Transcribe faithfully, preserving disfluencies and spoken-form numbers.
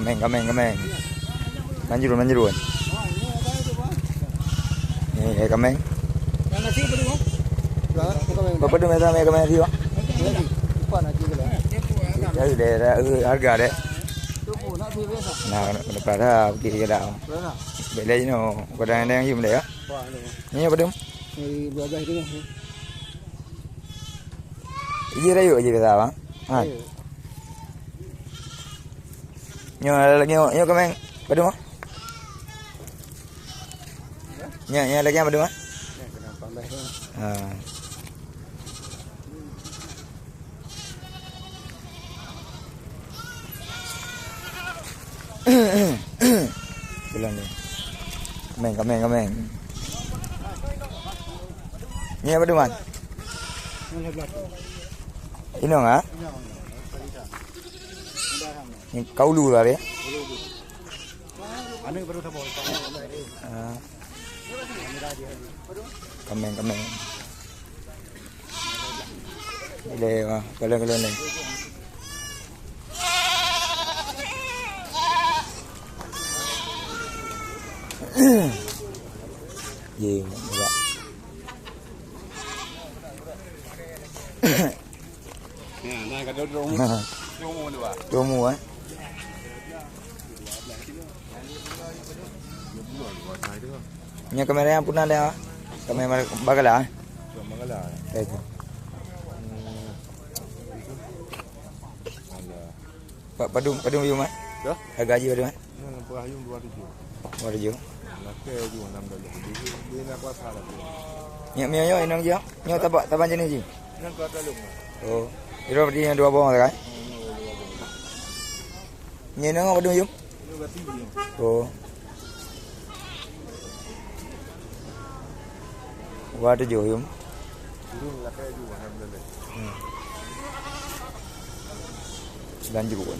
Kameng, kameng, kameng. Manjrun, manjrun. Ni, eh, kameng. Yang nasi apa tu, Bang? Berapa tu, Bang? Berapa tu, Bang? Kameng, kameng nasi, Bang. Nasi. Lupa nasi tu, Bang. Jadi, deh, dah, eh, harga, deh. Nah, kena, kena pelan dah, pergi ke dah. Boleh lah. Boleh, you know. Kadang ada yang cium, deh, ya. Wah, ada, Bang. Ni apa tu? Ni dua belas tu, Bang. Ije rayeuk ije biasa, Bang. Ha. Rayeuk. Nyoe lagèe nyoe, nyoe kameng padum, ah? Nyoe, nyoe lagèe padum, ah? Nyoe kena pambah tu. Ha. Bulan ni. Kameng, kameng, kameng. Ni apa tu, Man? Inong, ah? Ni kaulu lah, ya? Ah. Kameng, kameng. Boleh, ah, kalau, kalau ni. Ye, nampak. Ya, nah, kata dua umur. Dua umur dua. Dua umur, eh. Nyoe kamera nyang puna dah. Kamera bagala, eh. Bagala. Ya, itu. Pak padum, padum yum, eh? Ya? Harga jih padum, eh? Ni lepas yum dua tujuh. Dua tujuh. Lakèe ju enam belas. Dia nak kuasa lah. Nyak mio yo inong jih. Nyoe tabak, tabak jenis jih. Nang kuasa lu. Oh. Iro berarti yang dua boh kan? Nyoe nang apa tu yum? Nyoe berarti ni. Oh. Dua tujuh yum. Turun lakèe ju, alhamdulillah. Hmm. Lanjut.